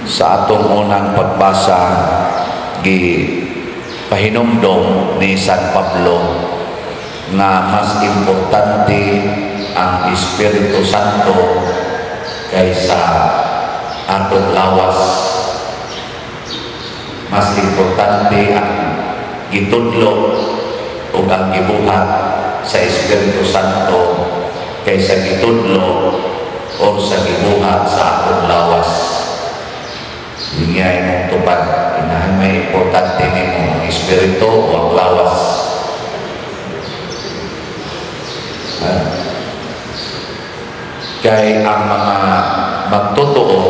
Sa atong unang pagbasa, gi pahinumdom ni San Pablo nga mas importante ang Espiritu Santo kaysa atong lawas. Mas importante ang gitudlo ug ang gibuhat sa Espiritu Santo kaysa gitudlo o sa gibuhat sa atong lawas. Lingay mong tupad, kinahanglan may importante nimo, ang espiritu o ang lawas? Ha? Kay ang mga magtotoo,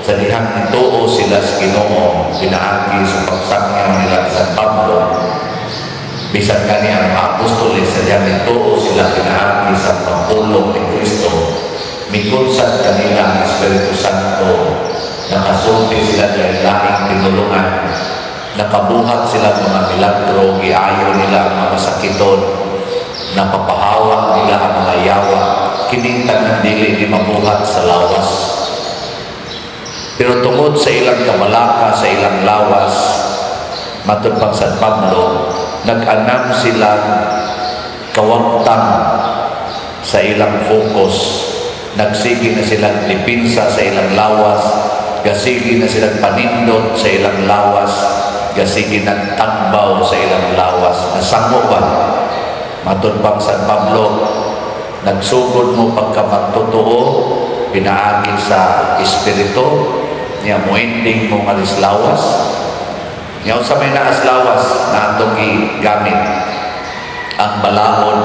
sa dihang nituo sila sa Ginoo pinaagi sa pagsangyaw nila sa Pablo, bisan kani ang mga apostoles, sa dihang nituo sila pinaagi sa pagpulong ni Kristo, mikunsan kanila ang Espiritu Santo, nakasulti sila dahil laing tinulungan, nakabuhat sila mga milagro, giayo nila ang mga masakiton, napapahawa nila ang mga yawa. Kining tanan dili ni mabuhat sa lawas, pero tungod sa ilang kabalaka sa ilang lawas, matud pang San Pablo, nag-anam sila kawangtang sa ilang focus, nagsige na silang depensa sa ilang lawas, gasige na silang panindot sa ilang lawas, gasige nagtagbaw sa ilang lawas. Nasangko ba? Matud pang San Pablo, nagsugod mo pagka magtotoo pinaagi sa espiritu niya, moending mo nga lawas niya. Unsa may naas lawas na atong gigamit? Ang balaod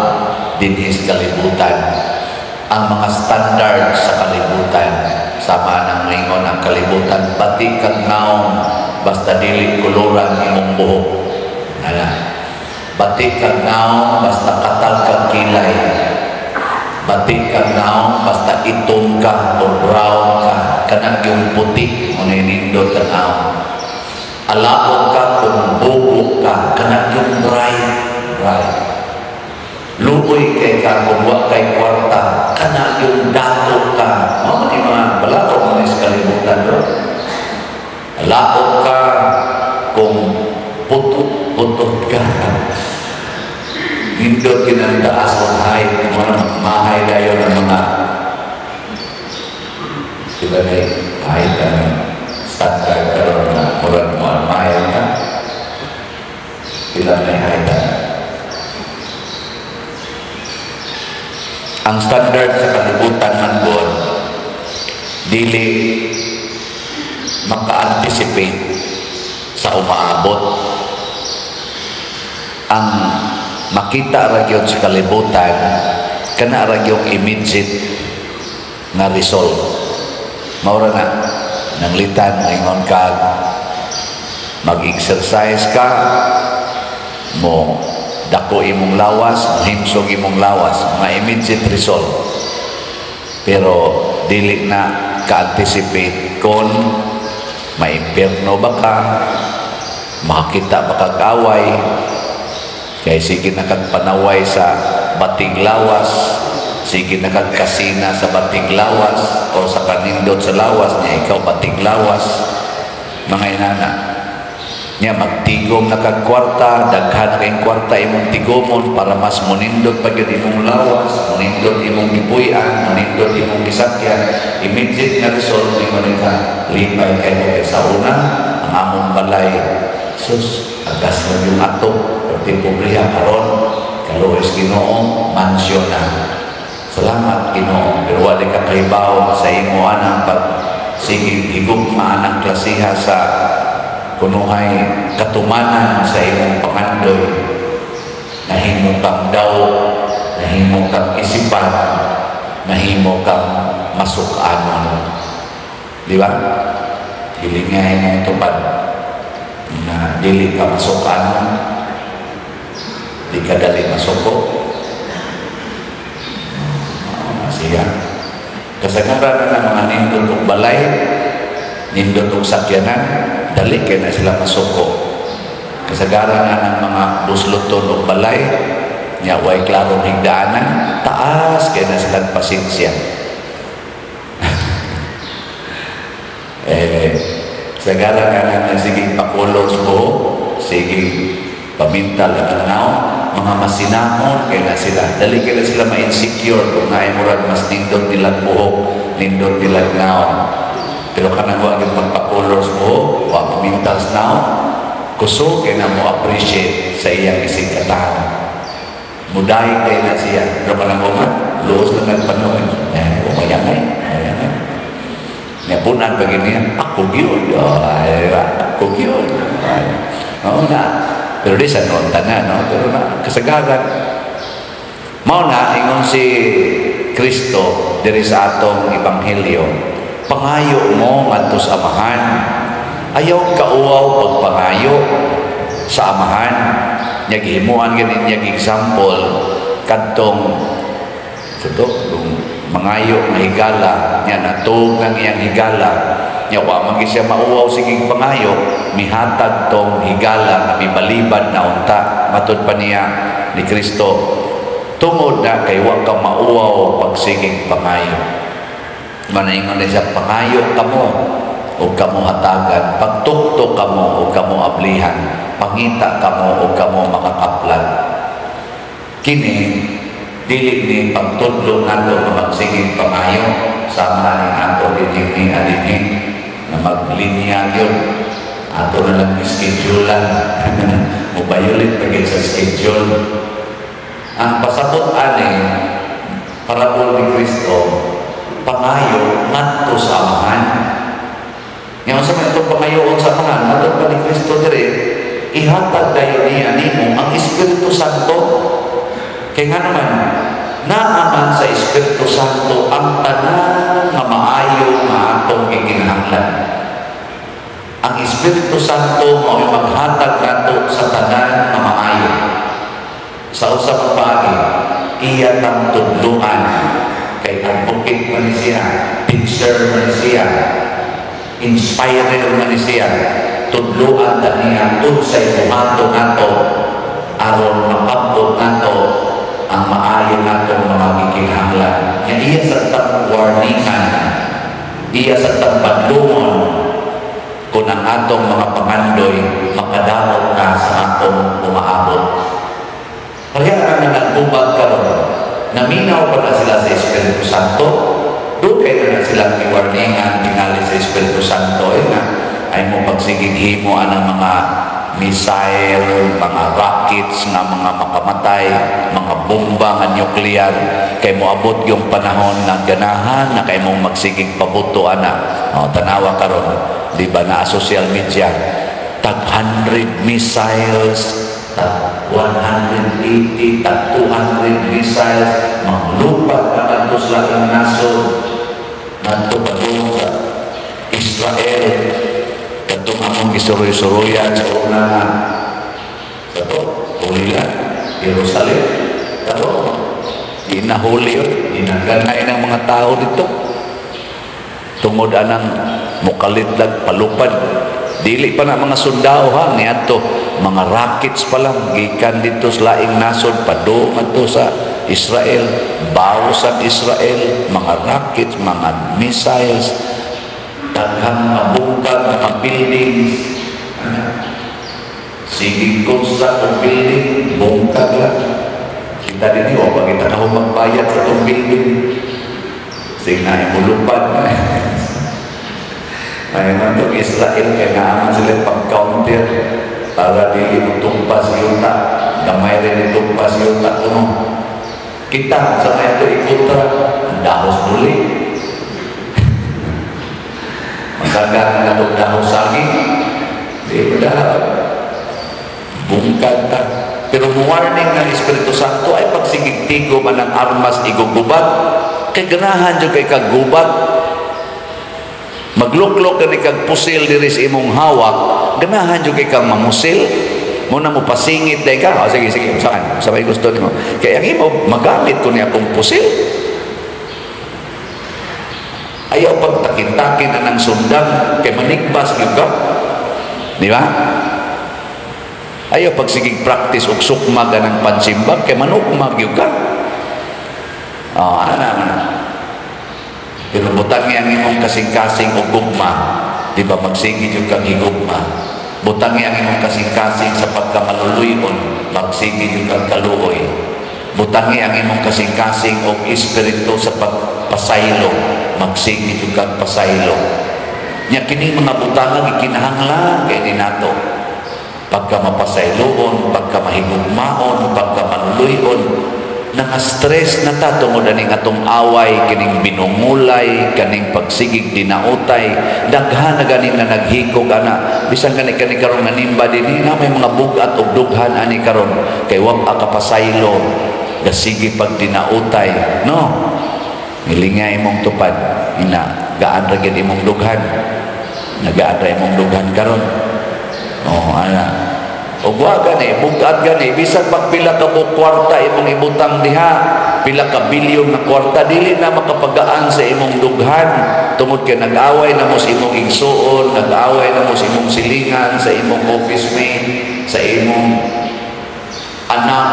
dinhi sa kalibutan, ang mga standard sa kalibutan. Sama nang maingon ang kalibutan, bati kag naong basta dili kuluran imong buhok. Ana, bati kag naong basta katag kag kilay, bati kag naong basta itom ka or brown ka, kanang yung puti mo na nindot tan-aw. Alaot ka kung bugo ka, kanang yung bright bright. Luoy kay ka kung wa kay kwarta, kana yung dato ka. Mao man yung mga balaod man sa kalibutan do. Alaot ka kung putot-putot ka. Nindot kinang taas o height mo na mahay dayon ang mga, diba, na height ang standard karon na murag mo admire ka. Pila na height ang standard sa kalibutan man gud? Dili maka-anticipate sa umaabot. Ang makita ra gyud sa kalibutan, kana ra gyud immediate nga result. Mao ra na nanglitan, ingon ka mag-exercise ka, mo dako imong lawas, himsog imong lawas, mga immediate result. Pero dili na ka-anticipate kung may impyerno ba ka, makakita ba kag away, kay sige na kag panaway sa bating lawas, sige na kag kasina sa bating lawas o sa kanindot sa lawas niya, ikaw bating lawas, mga inana. Nya magtigom na kag kwarta, daghan kay kwarta imong tigomon para mas monindot pa gyud imong lawas, monindot imong gipuy-an, monindot imong gisakyan. Immediate nga result, ingon ka, lipay kay mo kay sa una ang among balay, sus, agas na yung ato, perti pobriha. Karon, kaluoy Ginoo, mansyon na. Salamat, Ginoo. Pero wala ka kahibaw sa imo anang pag sige higugma anang klasiha sa kunuhay katumanan sa imong pangandoy, nahimo kang daw, nahimo kang isipan, nahimo kang masukanon. Di ba? Gilingay mong tupad na dili ka masukanon, di ka dali masuko. Siya kasagaran na ng mga nindot og balay, nindot og sakyanan, dali kay na sila masuko. Kasagaran na ng mga busloton og balay nya way klarong higdaanan, taas kay na silang pasensya. Eh, Kasagaran ka na nagsiging pa-color sa buhok, sige pamintal ang nawong, mga masinahon kay na sila. Dali kay na sila ma-insecure kung naay murag mas nindot nilang buhok, nindot nilang nawong. Pero kanang wa gyud magpa-color sa buhok, wa pamintal sa nawong, kusog kay na mo appreciate sa iyang isig katawo. Mudaig kay na siya. Pero kanang uman, luos na nagpanood. Eh, umayangay, umayangay. Nya punan pag niya, ako gyud. Ay, ako gyud. Ay, oo na. Pero di sa noon tanan, no? Pero na, kasagaran. Mao na, ingon si Kristo diri sa atong ebanghelyo, pangayo mo ngadto sa Amahan. Ayaw kauwaw pagpangayo sa Amahan. Nya gihimuan ganin niya example kadtong ito, kung mangayo nga higala nya natug ng iyang higala, nya wa man gyud siya mauwaw sige pangayo, mihatag tong higala nga mibalibad na unta. Matud pa niya ni Kristo, tungod na kay wa ka mauwaw pagsigig pangayo. Manaingon na siya, pangayo kamo ug kamo hatagan, pagtuktok kamo ug kamo ablihan, pangita kamo ug kamo makakaplan. Kini dili ni pagtudlo nato nga magsigig pangayo sama ni ato dinhi ni adinhi na maglinya gyud ato na lang schedulean, mo-violate pa gyud sa schedule. Ang pasabot ani parabol ni Kristo, pangayo ngadto sa Amahan. Nga unsa man itong pangayoon sa Amahan? Matod pa ni Kristo diri, ihatag dayon niya nimo ang Espiritu Santo. Kay nga naman, naa man sa Espiritu Santo ang tanan nga maayo nga atong gikinahanglan. Ang Espiritu Santo mao maghatag nato sa tanan nga maayo. Sa usa ka paagi, iya tang tudluan, kay advocate man ni siya, teacher man ni siya, inspirer man ni siya. Tudluan ta niya unsay buhaton nato aron makabot nato ang maayo natong mga gikinahanglan. Nya iya sa tang warningan, iya sa tang badlungon kung ang atong mga pangandoy makadamot na sa atong umaabot. Kaya nga nagbubag karon, naminaw pa na sila sa Espiritu Santo, doon kayo na silang giwarningan tingali sa Espiritu Santo. Ay nga, ay mo pagsigig himo ang mga missile, mga rockets nga mga makamatay, mga bomba nga nuclear, kay moabot yung panahon na ganahan na kay mong magsigig pabuto ana. O, tanawa karon, di ba, na social media, tag 100 missiles, tag 180, tag 200 missiles, manglupad na ngadto sa laing nasod, ngadto padung sa Israel, kadtong among gisuroy-suroyan sa una nga sa to, huli lang, Jerusalem. Pero di nahuli yun, ginagangay ng mga tao dito. Tungod anang mukalit lang palupad. Dili pa na mga sundao ha, niadto mga rockets pa lang gikan dito sa laing nasod padung adto sa Israel, bawo sa Israel, mga rockets, mga missiles, daghang mga bungkag, mga buildings. Sige construct og building, bungkag lang. Kita din wa pa kita kahumang magbayad sa itong building. Sige na, mulupad na. Ay man itong Israel, kay naaman sila pag-counter para dili mo tumpas yuta. Gamay rin itumpas yuta kuno. Kita sa kaya ito ikontra, ang dahos muli. Masaga na itong dahos saging. Di ba dahos? Bungkag ta. Pero warning ng Espiritu Santo ay pagsigig-tigo man ng armas igugubat. Kay ganahan jud kay kag gubat. Magluklok ka ni kag pusil diri sa imong hawak, ganahan jud kay kang mamusil. Mo na mo pasingit day ka. Oh, sige, sige, saan? Sa may gusto nimo. Kaya ang imo magamit ko niya akong pusil. Ayaw pagtakin-takin na ng sundang kay manigbas gyud ka. Di ba? Ayaw pagsigig practice og sukma ganang pansimbag kay manukma gyud ka. Oh, ana na. Pero butang ang imong kasing-kasing og gugma. Di ba magsige jud kang higugma? Butangi ang imong kasing-kasing sa pagkamaluluyon, magsige jud kang kaluoy. Butangi ang imong kasing-kasing og espiritu sa pagpasaylo, magsige jud kang pasaylo. Nya kining mga butanga gikinahanglan kay ni nato. Pagka mapasayloon, pagka mahigugmaon, pagka maluluyon, nanga-stress na ta tungod aning atong away, kining binungulay, kaning pagsigig dinautay, daghan na gani na naghikog ana. Bisan kani kani karon nga nimba dinhi na may mga bug-at og dughan ani karon kay wa pa kapasaylo, gasige pag dinautay, no? Milinga imong tupad, ina gaan ra gyud imong dughan. Nagaan ra imong dughan karon. Oh, ana. Ug wa gani, bug-at gani, bisan pag pila ka buok kwarta imong ibutang diha, pila ka bilyon nga kwarta, dili na makapagaan sa imong dughan tungod kay nag-away na mo sa imong igsuon, nag-away na mo sa imong silingan, sa imong office mate, sa imong anak,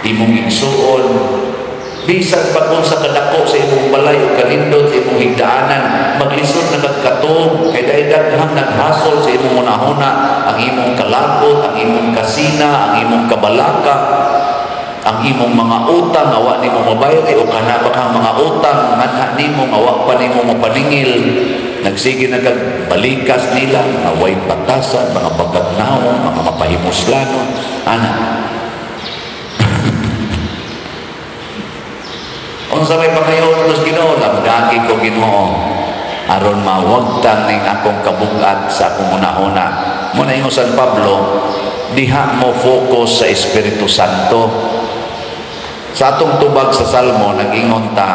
imong igsuon. Bisan pa kung sa kadako sa imong balay o kanindot sa imong higdaanan, maglisod na kag katong kay dahil daghang naghasol sa imong hunahuna, ang imong kalakot, ang imong kasina, ang imong kabalaka, ang imong mga utang nga wa nimo mabayri o kana ba kang mga utang nganha nimo nga wa pa nimo mapaningil, nagsige na kag balikas nila, mga way batasan, mga bagagnaon, mga mapahimuslanon, ana. Unsa may pangayon tos Ginoo, lamdaki ko Ginoo aron mawagtang ning akong kabugat sa akong hunahuna. Muna ingon San Pablo, diha mo focus sa Espiritu Santo. Sa atong tubag sa Salmo, nag-ingon ta,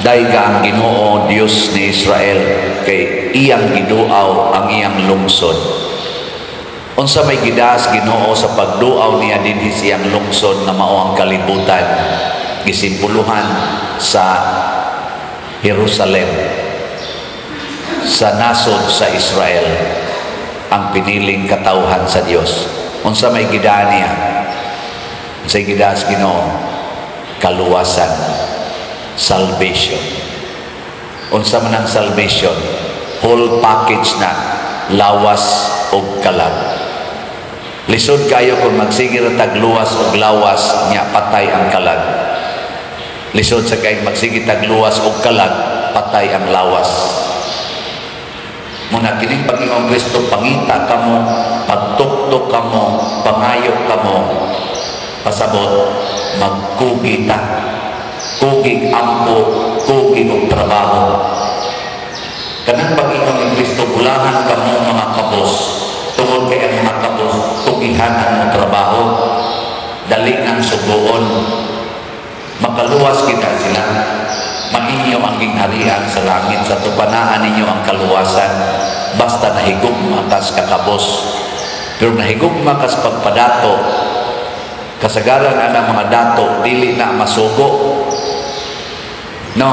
dayga ang Ginoo Dios ni Israel kay iyang giduaw ang iyang lungsod. Unsa may gidaas Ginoo sa pagduaw niya dinhi sa iyang lungsod nga mao ang kalibutan, gisimboluhan sa Jerusalem, sa nasod sa Israel, ang piniling katawhan sa Dios. Unsa may gidaan niya? Unsay gidaas Ginoo? Kaluwasan, salvation. Unsa man ang salvation? Whole package na, lawas ug kalag. Lisod kayo kung magsige ra tag luwas ug lawas nya patay ang kalag. Lisod sa kay magsige tag luwas ug kalag, patay ang lawas. Muna kining Panginoong Kristo, pangita kamo, pagtuktok kamo, pangayo kamo, pasabot, magkugi ta. Kugig ampo, kugi og trabaho. Kanang Panginoong Kristo, bulahan kamo mga kabos, tungod kay ang mga kabos, tugihanan mo trabaho, dali nang sugoon, makaluwas kita sila, mainyo ang gingharian sa langit, sa tupanaan ninyo ang kaluwasan, basta nahigugma kas kakabos. Pero nahigugma kas pagpadato, kasagaran ana mga dato, dili na masugo. No?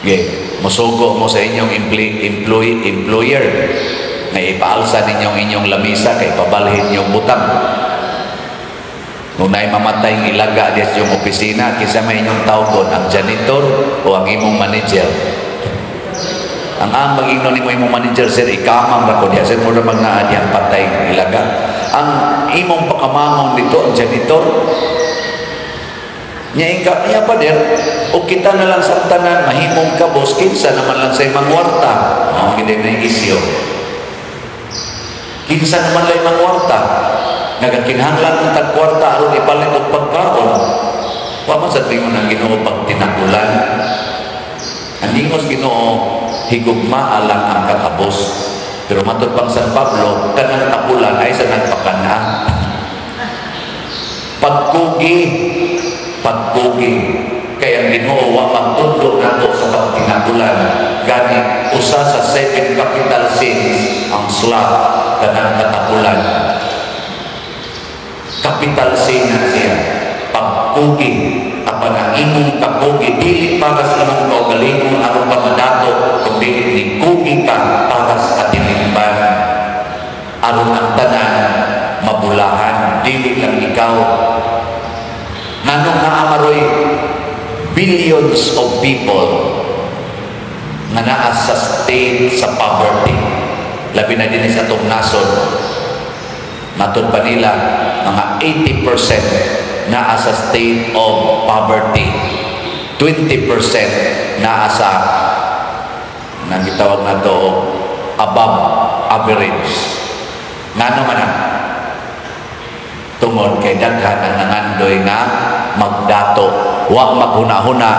Okay. Musugo mo sa inyong employer na ipaalsa ninyong inyong lamisa kay pabalhin yung butang. Kung naay mamatay ang ilaga diya sa inyong opisina, kinsa may inyong tawgon, ang janitor o ang imong manager? Ang mag-ingnon nimo imong manager, "Sir, ikamang ra ko diya. Sir, mura mag naa diyan patay ilaga." Ang imong pakamangon dito, ang janitor. Nya ingka niya pa din, o kita na lang sa tanan, mahimong kabos, kinsa naman lang sa mangwarta. Oh, hindi na yung isyo. Kinsa naman lang mangwarta. Nagakinahanglan ng tagkwarta aron ipalit og pagkaon. Wa man sa tingon ang Ginoo pag tinakulan. Ang ingos Ginoo, higugmaa lang ang kakabos. Pero matod pang San Pablo, kanang tapulan ay sa nagpakana. Pagkugi, pagkugi. Kaya ang Ginoo wa magtudlo nato sa pagtinakulan. Gani usa sa seven capital sins ang sloth, kanang katapulan. Capital sin na siya. Pagkugi, apan ang imong kakugi dili para sa imong kaugalingon aron ka madato, kundi ni kugi ka para sa katilingban. Aron ang tanan mabulahan, dili lang ikaw. Nganong naamaroy billions of people nga naa sa state sa poverty, labi na dinhi sa atong nasod. Matod pa nila, mga 80% naa sa state of poverty, 20% naa sa nang gitawag na to above average. Ngano man na? Tungod kay daghan ang nangandoy nga magdato, wa maghuna-huna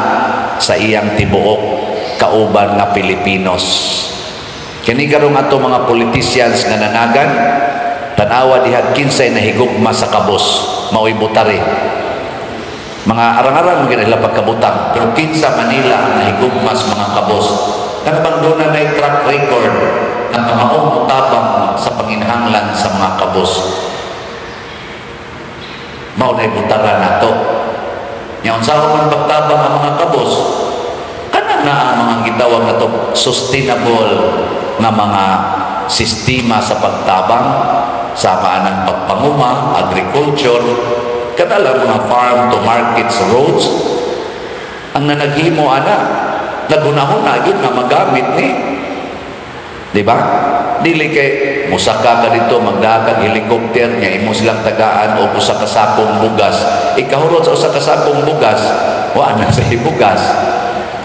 sa iyang tibuok kauban nga Pilipinos. Kini karong ato mga politicians nga nanagan, tanawa diha kinsay nahigugma sa kabos, mao'y botari. Mga arang-arang mo nila pagkabutang, pero kinsa Manila ang nahigugma sa mga kabos? Kana bang doon na track record ng kamaong mutabang sa panginahanglan sa mga kabos? Mao na butaran nato. Nya unsa man pagtabang ang mga kabos? Kana na ang mga gitawag nato sustainable nga mga sistema sa pagtabang sama ng pagpanguma, agriculture, kadala mga farm to markets roads. Ang nanaghimo ana, naghunahuna gyud nga magamit ni, di ba? Dili kay musaka ka dito, magdakag helicopter nya imo silang tagaan og usa ka sakong bugas. Ikahurot sa usa ka sakong bugas, wa na sa bugas.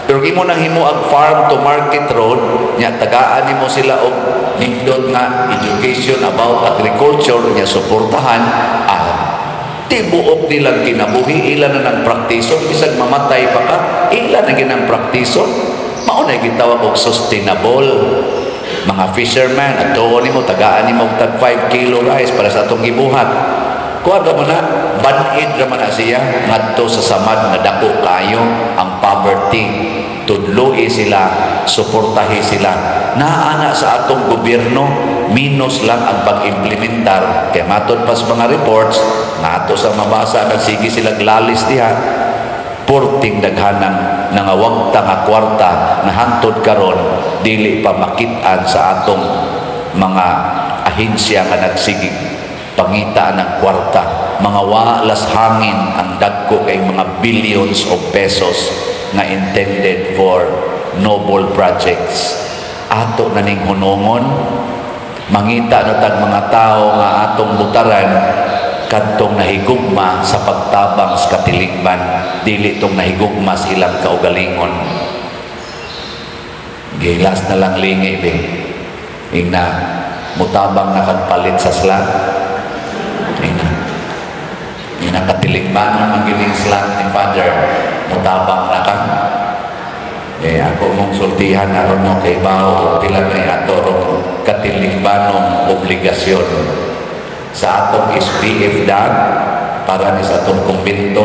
Pero imo nang himo ang farm to market road nya tagaan nimo sila og nindot nga education about agriculture nya suportahan, tibuok nilang kinabuhi, ila na nang praktison. Bisag mamatay pa ka, ila na ginang praktison. Mao na gitawag og sustainable. Mga fisherman at tuon nimo, tagaan nimo og tag 5 kilo rice para sa atong gibuhat. Kuha ra man na, banid ra man na siya ngadto sa samad nga dako kayo ang poverty. Tudloi sila, suportahi sila. Naa na sa atong gobyerno, minus lang ang pag-implementar. Kay matod pa sa mga reports nga ato sa mabasa, nagsige sila lalis diha, porting daghanang nangawagta nga kwarta na hantod karon dili pa makit-an sa atong mga ahensya nga nagsigig pangita ng kwarta. Mga walas hangin ang dagko kay mga billions of pesos nga intended for noble projects. Ato na ning hunongon, mangita na tag mga tao nga atong butaran, kadtong nahigugma sa pagtabang sa katilingban, dili tong nahigugma sa ilang kaugalingon. Gilas na lang lingi be. Ingna mutabang na kag palit sa slot. Ingna. Ingna katilingbanon man gining slot ni Father, mutabang na ka. Eh, ako mong sultihan aron mo kay bao pila na ato rong katilingbanong obligasyon sa atong SPF DAG para ni sa atong kumbento.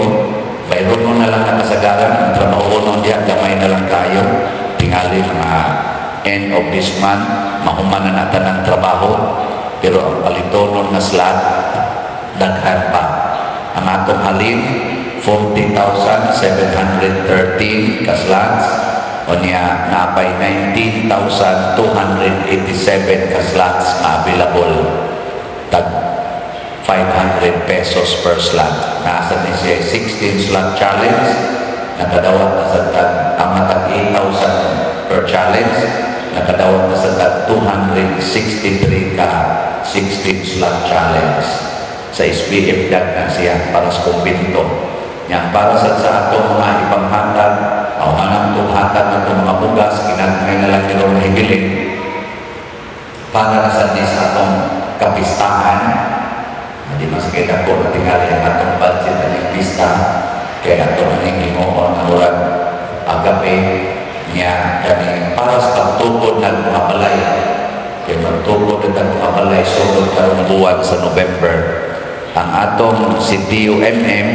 Bayron mo na lang ang kasagaran ang trabaho nun diya, gamay na lang kayo. Tingali mga end of this month mahuman na nata ng trabaho, pero ang palitonon na slot daghan pa. Ang atong halin 40,713 ka slots, o niya naapay 19,287 ka slots na available, tag 500 pesos per slot. Nasa ni siya 16 slot challenge, nakadawat na sa tag ang tag 8,000 per challenge, nakadawat na sa tag 263 ka 16 slot challenge sa SBF DAG na siya para sa kumbinto. Yan, para sa atong mga ipanghatag, o anang itong hatag ng itong mga bugas, kinagmay na lang nila mahibilin, para na sa ni sa atong kapistahan. Hindi mas kay dako na tingali ang atong budget aning pista, kaya ato na ning himuon ang murag agape niya kaning para sa pagtukod ng mga balay. Kay magtukod ng mga balay sugod karong buwan sa November. Ang atong CTU MM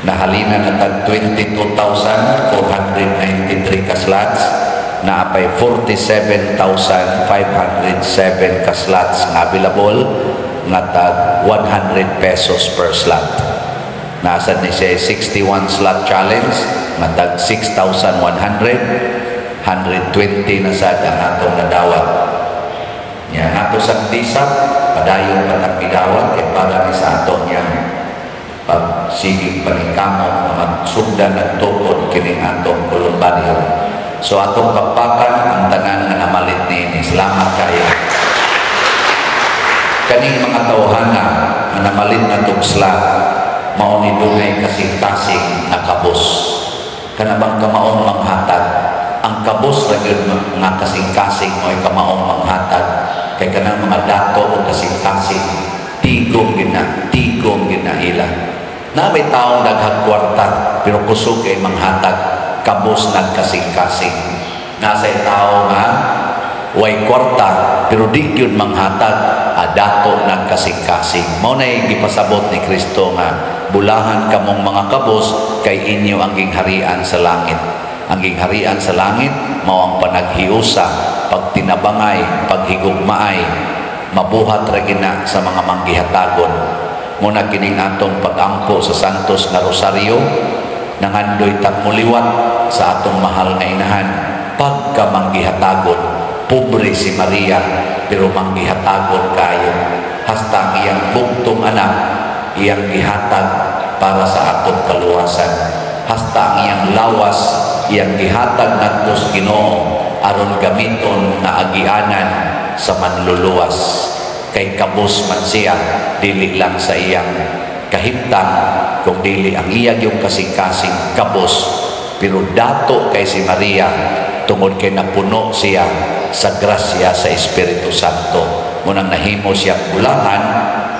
nahalina na tag 22,493 ka slots, naapay 47,507 ka slots nga available nga tag 100 pesos per slot. Nasa ni siya 61 slot challenge nga tag 6,100, 120 na sad ang atong nadawat. Nya ato sa disap padayon pa tang gidawat kay para ni sa ato niyang pagsigig paningkamot nga magsugdan nagtukod kining atong kolumbaryo. So atong pakpakan ang tanan nga namalit niini. Salamat kayo. Kaning mga tawhana nga namalit na sla, mao ni dunay kasing-kasing nga kabos. Kana bang kamaong manghatag? Ang kabos ra gyud nga kasing-kasing mo'y kamaong manghatag, kay kanang mga dato o kasing-kasing, tigom gyud na, tigom gyud na ila. Na may taong daghang kwarta pero kusog kay manghatag, kabos nagkasing-kasing. Nasa tao nga way kwarta pero di gyud manghatag, dato nagkasing-kasing. Mao na gipasabot ni Kristo nga bulahan kamong mga kabos kay inyo ang gingharian sa langit. Ang gingharian sa langit mao ang panaghiusa, pagtinabangay, paghigugmaay, mabuhat ra gina sa mga manggihatagon. Muna kining atong pagampo sa Santos nga Rosaryo, nangandoy tag muliwat sa atong mahal nga inahan pagka manggihatagon. Pobre si Maria pero manggihatagon kayo, hasta ang iyang bugtong anak iyang gihatag para sa atong kaluwasan, hasta ang iyang lawas iyang gihatag ngadto sa Ginoo aron gamiton nga agianan sa manluluwas, kay kabos man siya, dili lang sa iyang kahimtang kung dili ang iyang yung kasing-kasing kabos. Pero dato kay si Maria tungod kay napuno siya sa grasya sa Espiritu Santo. Munang nahimo siya bulahan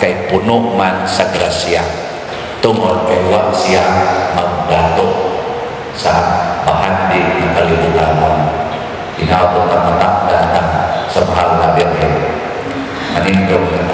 kay puno man sa grasya, tungod kay wa siya magdato sa bahandi ng kalibutanon. Inabot ang matakda ta sa mahal na Birhen. Manindog na.